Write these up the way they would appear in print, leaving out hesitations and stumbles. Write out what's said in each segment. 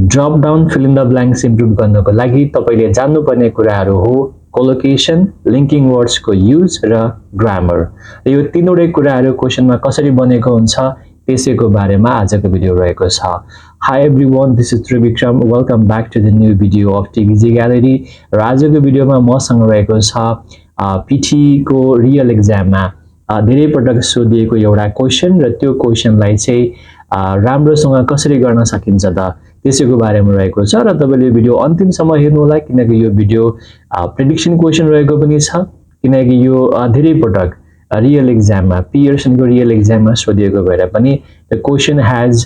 Drop down fill in the blanks improve गर्नको लागि तपाईले जान्नुपर्ने कुराहरू हो कोलोकेसन, लिङ्किङ वर्ड्सको युज र ग्रामर। यो तीनवटै कुराहरू क्वेशनमा कसरी बनेको हुन्छ त्यसैको बारेमा आजको भिडियो रहेको छ। Hi everyone, this is Trivikram. Welcome back to the new video of TVG gallery. र आजको भिडियोमा मसँग रहेको छ पिटी को रियल एक्जाममा धेरै पटक सोधिएको एउटा क्वेशन र त्यो क्वेशनलाई चाहिँ राम्रोसँग कसरी गर्न सकिन्छ त त्यसैको बारेमा रहेको छ र तपाईले भिडियो अन्तिमसम्म हेर्नु होला किनकि यो भिडियो प्रेडिक्सन क्वेशन रहेको पनि छ किनकि यो धेरै पटक रियल एक्जाममा पियर्सनको रियल एक्जाममा सोधिएको भएर पनि the question has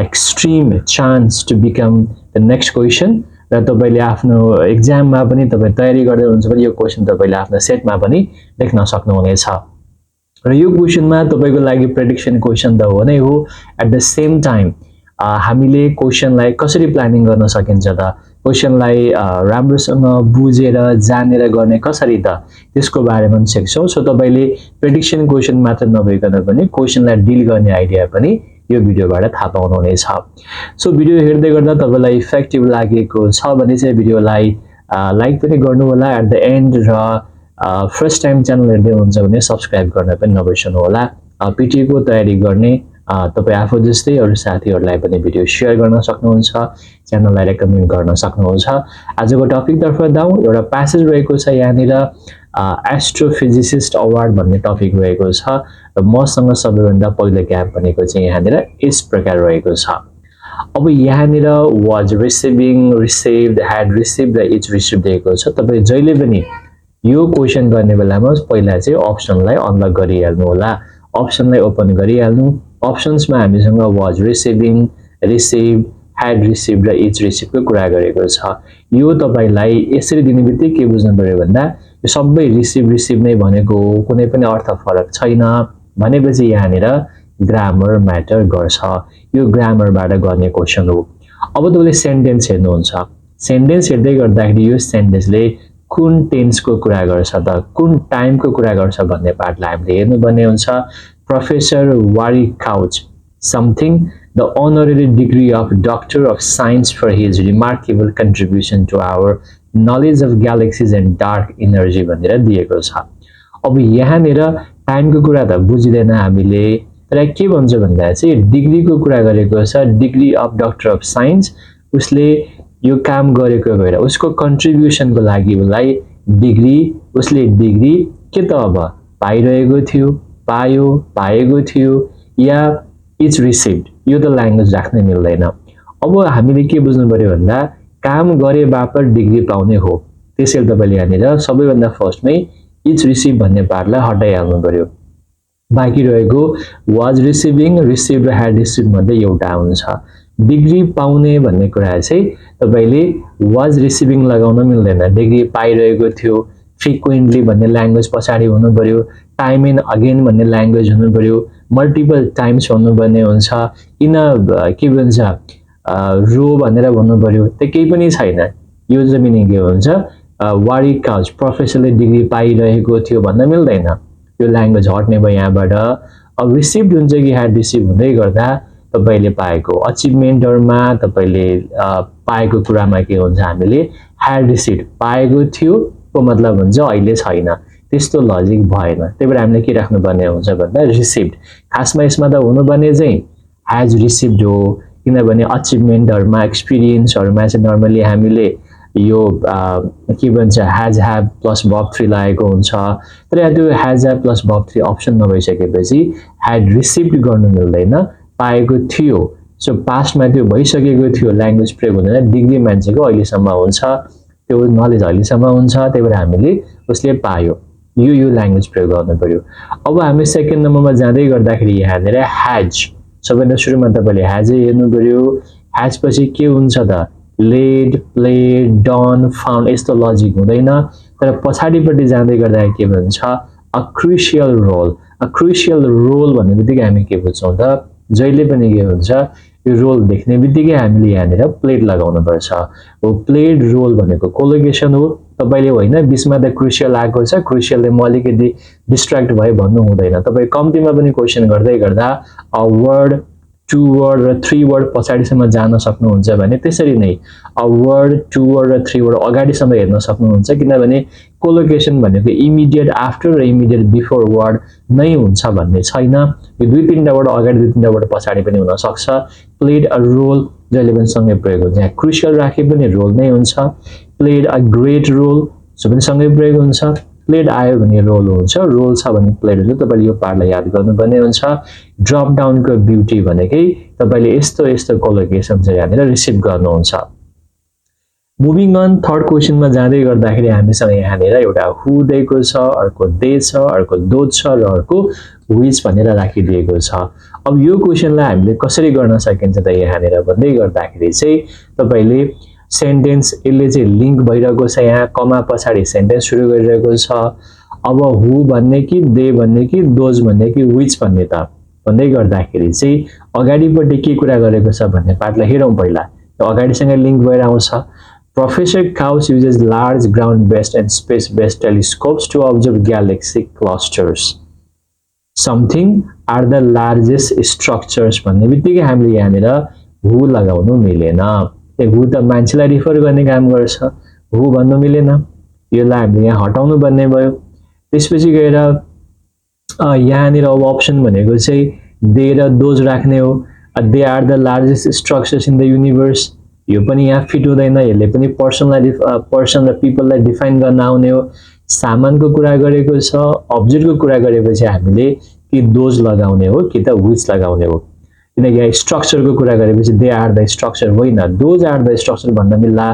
extreme chance to become the next question र तपाईले आफ्नो एक्जाममा पनि तपाई तयारी गर्दै हुनुहुन्छ भने यो क्वेशन तपाईले आफ्नो सेटमा पनि लेख्न सक्नुहुनेछ। र यो क्वेशनमा तपाईको लागि प्रेडिक्सन क्वेशन त हो नै हो, एट द सेम टाइम हामीले क्वेशनलाई कसरी प्लानिङ गर्न सकिन्छ त क्वेशनलाई राम्रोसँग बुझेर जानेर गर्ने कसरी त त्यसको बारेमा पनि सिक्छौं। सो तपाईले प्रेडिक्सन क्वेशन मात्र नभइकन पनि क्वेशनलाई डिल गर्ने आइडिया पनि यो भिडियोबाट थाहा पाउनुहुनेछ। सो भिडियो हेर्दै गर्दा तपाईलाई इफेक्टिभ लागेको छ भने चाहिँ भिडियोलाई लाइक पनि गर्नु होला एट द एन्ड र फर्स्ट टाइम च्यानल हेर्दै हुनुहुन्छ भने सब्स्क्राइब गर्न पनि नबिर्सनु होला। पिटी को तयारी गर्ने तपाई आफू जस्तै अरु साथीहरुलाई पनि भिडियो शेयर गर्न सक्नुहुन्छ, च्यानललाई रेकमेन्ड गर्न सक्नुहुन्छ। आजको टपिक तर्फ जाउँ। एउटा प्यासेज रहेको छ यहाँनिर एस्ट्रोफिजिसिस्ट अवार्ड भन्ने टपिक रहेको छ र मसँग सबैभन्दा पहिलो ग्याप भनेको चाहिँ यहाँनिर यस प्रकार रहेको छ। अब यहाँनिर was receiving, received, had received र इज रिसिभ्ड दिएको छ। तपाई जहिले पनि यो क्वेशन गर्ने बेलामा पहिला चाहिँ अप्सनलाई अनलक गरिहाल्नु होला, अप्सनलाई ओपन गरिहाल्नु। अप्सन्समा हामीसँग was receiving, received, had received र इज रिसिभ्डको कुरा गरेको छ। यो तपाईलाई यसरी दिनेबित्तिकै के बुझ्नु पर्यो भन्दा यो सबै रिसिभ रिसिभ नै भनेको हो, कुनै पनि अर्थ फरक छैन भनेपछि यहाँनिर ग्रामर म्याटर गर्छ। यो ग्रामरबाट गर्ने क्वेशन हो। अब तपाईले सेन्टेन्स हेर्नुहुन्छ, सेन्टेन्स हेर्दै गर्दाखेरि यो सेन्टेन्सले कुन टेन्सको कुरा गर्छ त कुन टाइमको कुरा गर्छ भन्ने पार्टलाई हामीले हेर्नुपर्ने हुन्छ। Professor Warrick Couch something the honorary degree of doctor of science for his remarkable contribution to our knowledge of galaxies and dark energy भनेर दिएको छ। अब यहाँनिर टाइमको कुरा त बुझिदैन हामीले, तर के भन्छ भन्दा चाहिँ डिग्रीको कुरा गरेको छ। Degree of doctor of science, उसले यो काम गरेको भएर उसको कन्ट्रिब्युसनको लागि उसलाई डिग्री, उसले डिग्री के त अब पाइरहेको थियो, पायो, पाएको थियो या इज रिसिभ्ड, यो त ल्याङ्ग्वेज राख्नै मिल्दैन। अब हामीले के बुझ्नु पर्यो भन्दा काम गरे बापत डिग्री पाउने हो, त्यसैले तपाईले यहाँनिर सबैभन्दा फर्स्टमै इज रिसिभ भन्ने पार्टलाई हटाइहाल्नु पर्यो। बाँकी रहेको वाज रिसिभिङ, रिसिभ र ह्याड रिसिभ मध्ये एउटा हुन्छ। डिग्री पाउने भन्ने कुरा चाहिँ तपाईले वाज रिसिभिङ लगाउन मिल्दैन, डिग्री पाइरहेको थियो, फ्रिक्वेन्टली भन्ने ल्याङ्ग्वेज पछाडि हुनु पर्यो, टाइम एन्ड अगेन भन्ने ल्याङ्ग्वेज हुनु पर्यो, मल्टिपल टाइम्स भन्नुपर्ने हुन्छ, इन के भन्छ रो भनेर भन्नु पर्यो, त्यो केही पनि छैन। यो चाहिँ मिनिङ के हुन्छ, वारिक काउच प्रोफेसरले डिग्री पाइरहेको थियो भन्न मिल्दैन, यो ल्याङ्ग्वेज हट्ने भयो यहाँबाट। अब रिसिभ्ड हुन्छ कि ह्याड रिसिभ हुँदै गर्दा तपाईले पाएको अचिभमेन्टहरुमा तपाईले पाएको कुरामा के हुन्छ, हामीले ह्याड रिसिभ्ड पाएको थियो को मतलब हुन्छ अहिले छैन, त्यस्तो लजिक भएन। त्यही भएर हामीले के राख्नु पर्ने हुन्छ भन्दा रिसिभ्ड। खासमा यसमा त हुनुपर्ने चाहिँ ह्याज रिसिभ्ड हो किनभने अचिभमेन्टहरुमा, एक्सपिरियन्सहरुमा चाहिँ नर्मली हामीले यो के भन्छ ह्याज ह्याभ प्लस भर्ब 3 लागेको हुन्छ, तर यहाँ त्यो has have plus verb 3 option नभइसकेपछि ह्याड रिसिभ्ड गर्नु मिल्दैन, पाएको थियो। सो पास्टमा त्यो भइसकेको थियो, ल्याङ्ग्वेज प्रयोग हुँदैन। डिग्री मान्छेको अहिलेसम्म हुन्छ, त्यो नलेज अहिलेसम्म हुन्छ, त्यही भएर हामीले उसले पायो, यो ल्याङ्ग्वेज प्रयोग गर्नु पर्यो। अब हामी सेकेन्ड नम्बरमा जाँदै गर्दाखेरि यहाँनिर ह्याज, सबैभन्दा सुरुमा तपाईले ह्याजै हेर्नु पर्यो। ह्याज पछि के हुन्छ त लेड, प्लेड, डन, फाउन्ड, यस्तो लजिक हुँदैन। तर पछाडिपट्टि जाँदै गर्दा के भन्छ a crucial role. A crucial role भन्ने बित्तिकै हामी के बुझ्छौं त जहिले पनि के हुन्छ यो रोल देख्ने बित्तिकै हामीले यहाँनिर प्लेड लगाउनु पर्छ। हो प्लेड रोल भनेको कोलोकेसन हो। तपाईले होइन बीचमा त क्रुसियल आएको छ, क्रुसियलले म अलिकति डिस्ट्र्याक्ट भए भन्नु हुँदैन। तपाई कम्तीमा पनि क्वेशन गर्दै गर्दा अ वर्ड 2 वर्ड र 3 वर्ड पछाडीसम्म जान सक्नुहुन्छ भने त्यसरी नै अ वर्ड 2 वर्ड र 3 वर्ड अगाडिसम्म हेर्न सक्नुहुन्छ किनभने कोलोकेसन भनेको इमिडिएट आफ्टर र इमिडिएट बिफोर वर्ड नै हुन्छ भन्ने छैन यो दुई तीनटा वर्ड अगाडि दुई तीनटा वर्ड पछाडि पनि हुन सक्छ प्लेड अ रोल जहिले पनि सँगै प्रयोग हुन्छ यहाँ क्रुशियल राखे पनि रोल नै हुन्छ प्लेड अ ग्रेट रोल सो पनि सँगै प्रयोग हुन्छ प्लेड आयो भने रोल हुन्छ रोल छ भने प्लेड हुन्छ तपाईले यो पार्टलाई याद गर्नुपर्ने हुन्छ ड्रप डाउनको ब्युटी भनेकै तपाईले यस्तो यस्तो कोलोकेसन चाहिँ यहाँनिर रिसिभ गर्नुहुन्छ मुभिङ अन थर्ड क्वेशनमा जाँदै गर्दाखेरि हामीसँग यहाँनिर एउटा हु दिएको छ अर्को दे छ अर्को दोज छ र अर्को व्हिच भनेर राखिदिएको छ अब यो क्वेशनलाई हामीले कसरी गर्न सकिन्छ त यहाँनिर भन्दै गर्दाखेरि चाहिँ तपाईले सेन्टेन्स यसले चाहिँ लिंक भइरहेको छ यहाँ कमा पछाडी सेन्टेन्स सुरु गरिरहेको छ अब हु भन्ने कि दे भन्ने कि दोज भन्ने कि व्हिच भन्ने त भन्दै गर्दाखेरि चाहिँ अगाडिपट्टि के कुरा गरेको छ भन्ने पार्टलाई हेरौं पहिला अगाडिसँग लिंक भएर आउँछ Professor Kaus uses large ground-based and space-based telescopes to observe galaxy clusters. Something are the largest structures भन्ने बित्तिकै हामीले यहाँनिर हु लगाउनु मिलेन त्यो हु त मान्छेलाई रिफर गर्ने काम गर्छ हु भन्नु मिलेन यसलाई हामीले यहाँ हटाउनु पर्ने भयो त्यसपछि गएर यहाँनिर अब अप्सन भनेको चाहिँ दे र दोज राख्ने हो they are the largest structures in the universe यो पनि यहाँ फिट हुँदैन यसले पनि पर्सन र पिपललाई डिफाइन गर्न आउने हो सामानको कुरा गरेको छ अब्जेक्टको कुरा गरेपछि हामीले कि दोज लगाउने हो कि त व्हिच लगाउने हो किनकि यहाँ स्ट्रक्चरको कुरा गरेपछि दे आर द स्ट्रक्चर होइन दोज आर द स्ट्रक्चर भन्न मिल्ला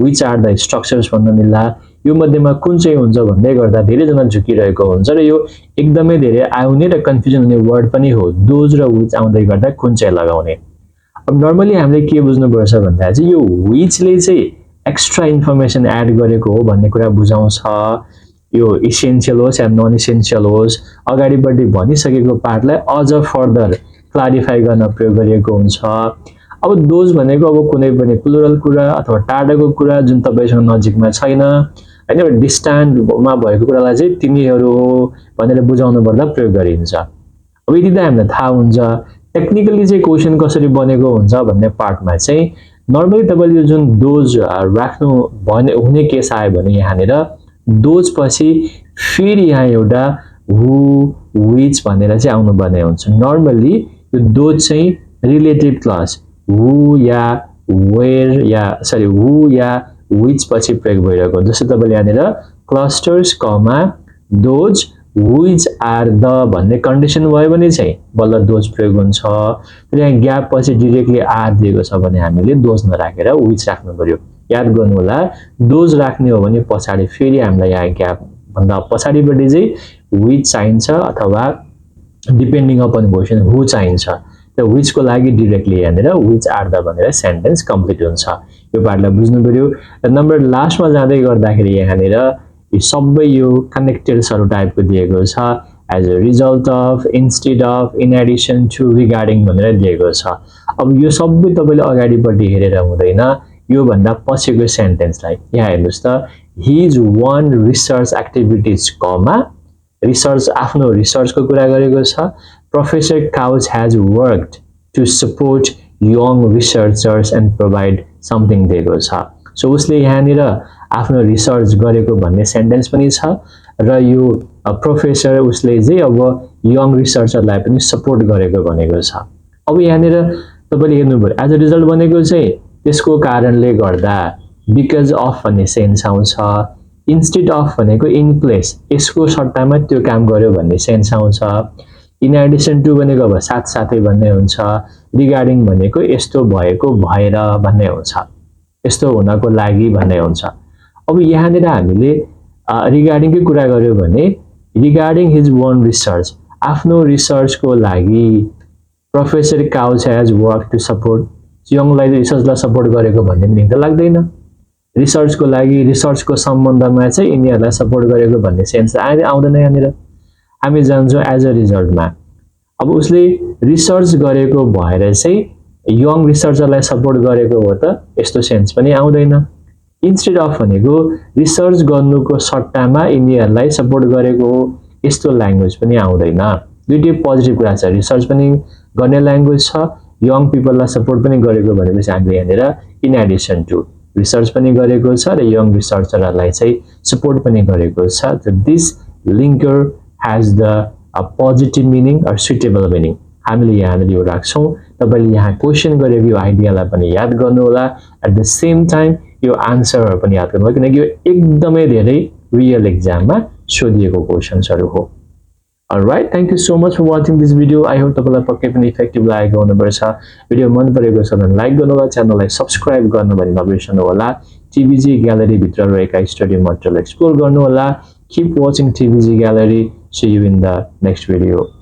व्हिच आर द स्ट्रक्चर्स भन्न मिल्ला यो मध्येमा कुन चाहिँ हुन्छ भन्दै गर्दा धेरैजना झुकिरहेको हुन्छ र यो एकदमै धेरै आउने र कन्फ्युजन हुने वर्ड पनि हो दोज र व्हिच आउँदै गर्दा कुन चाहिँ लगाउने अब नर्मली हामीले के बुझ्नुपर्छ भन्दा चाहिँ यो व्हिचले चाहिँ एक्स्ट्रा इन्फर्मेसन एड गरेको हो भन्ने कुरा बुझाउँछ यो इसेन्शियल होस् या नन इसेन्शियल होस् अगाडिपट्टि भनिसकेको पार्टलाई अझ फर्दर क्लारिफाई गर्न प्रयोग गरिएको हुन्छ अब दोज भनेको अब कुनै पनि प्लुरल कुरा अथवा टाढाको कुरा जुन तपाईसँग नजिकमा छैन हैन डिस्टेन्टमा भएको कुरालाई चाहिँ तिमीहरू हो भनेर बुझाउनु पर्दा प्रयोग गरिन्छ अब यदि त हामीलाई थाहा हुन्छ टेक्निकली चाहिँ क्वेशन कसरी बनेको हुन्छ भन्ने पार्टमा चाहिँ नर्मली तपाईले जुन दोज राख्नु भने हुने केस आयो भने यहाँनिर दोज पछि फेरि यहाँ एउटा हु व्हिच भनेर चाहिँ आउनु पर्ने हुन्छ नर्मली यो दोज चाहिँ रिलेटिभ क्लज हु या वेयर या सरी हु या व्हिच पछि प्रयोग भइरहेको जस्तो तपाईले यहाँनिर clusters comma those which are the भन्ने कन्डिसन भयो भने चाहिँ बल्ल दोज प्रयोग हुन्छ तर यहाँ ग्याप पछि डाइरेक्टली आर दिएको छ भने हामीले दोज नराखेर व्हिच राख्नु पर्यो याद गर्नु होला दोज राख्ने हो भने पछाडी फेरि हामीलाई यहाँ ग्याप भन्दा पछाडीपट्टि चाहिँ व्हिच चाहिन्छ अथवा डिपेन्डिङ अपन क्वेशन हु चाहिन्छ त्यो व्हिच को लागि डाइरेक्टली यहाँनिर व्हिच आर द भनेर सेन्टेन्स कम्प्लिट हुन्छ यो पार्टलाई बुझ्नु पर्यो नम्बर लास्टमा जाँदै गर्दाखेरि यहाँनिर यो सबै यो कनेक्टेड्सहरु टाइपको दिएको छ as a result of instead of in addition to regarding भनेर दिएको छ अब यो सबै तपाईले अगाडिपट्टि हेरेर हुँदैन यो भन्दा पछिको सेन्टेन्सलाई यहाँ हेर्नुस् त his one research activities comma research आफ्नो रिसर्चको कुरा गरेको छ professor Couch has worked to support young researchers and provide something दिएको छ सो उसले यहाँनिर आफ्नो रिसर्च गरेको भन्ने सेन्टेन्स पनि छ र यो प्रोफेसर उसले चाहिँ अब यङ रिसर्चरलाई पनि सपोर्ट गरेको भनेको छ अब यहाँनिर तपाईले हेर्नु पर्यो एज अ रिजल्ट बनेको चाहिँ त्यसको कारणले गर्दा बिकज अफ भन्ने सेन्स आउँछ इन्स्टेड अफ भनेको इन प्लेस यसको सट्टामा त्यो काम गर्यो भन्ने सेन्स आउँछ इन एडिसन टु भनेको अब साथसाथै भन्ने हुन्छ रिगार्डिङ भनेको यस्तो भएको भएर भन्ने हुन्छ यस्तो हुनको लागि भन्ने हुन्छ अब यहाँनिर हामीले रिगार्डिङकै कुरा गर्यो भने रिगार्डिङ हिज वन रिसर्च आफ्नो रिसर्चको लागि professor Couch has work to support यङलाई रिसर्चलाई सपोर्ट गरेको भन्ने मिनिङ त लाग्दैन रिसर्चको लागि रिसर्चको सम्बन्धमा चाहिँ यिनीहरूलाई सपोर्ट गरेको भन्ने सेन्स आउँदैन यहाँनिर हामी जान्छौँ एज अ रिजल्टमा अब उसले रिसर्च गरेको भएर चाहिँ यङ रिसर्चरलाई सपोर्ट गरेको हो त यस्तो सेन्स पनि आउँदैन इन्स्टेड अफ भनेको रिसर्च गर्नुको सट्टामा यिनीहरूलाई सपोर्ट गरेको हो यस्तो ल्याङ्ग्वेज पनि आउँदैन दुईटै पोजिटिभ कुरा छ रिसर्च पनि गर्ने ल्याङ्ग्वेज छ यङ पिपललाई सपोर्ट पनि गरेको भनेपछि हामीले यहाँनिर इन एडिसन टु रिसर्च पनि गरेको छ र यङ रिसर्चरहरूलाई चाहिँ सपोर्ट पनि गरेको छ। This linker has the positive meaning or suitable meaning हामीले यहाँनिर यो राख्छौँ। तपाईले यहाँ क्वेसन गरेको यो आइडियालाई पनि याद गर्नुहोला। एट द सेम टाइम यो आन्सरहरू पनि याद गर्नुहोला किनकि यो एकदमै धेरै रियल एक्जाममा सोधिएको क्वेसन्सहरू हो। Alright, thank you so much for watching this video. I hope तपाईलाई पक्कै पनि इफेक्टिभ लागेको हुनुपर्छ। भिडियो मन परेको छ भने लाइक गर्नु होला, च्यानललाई सब्स्क्राइब गर्नु भने नबिर्सनु होला। TVG ग्यालरी भित्र रहेका स्टडी मटेरियल एक्सप्लोर गर्नु होला। Keep watching TVG Gallery. See you in the next video.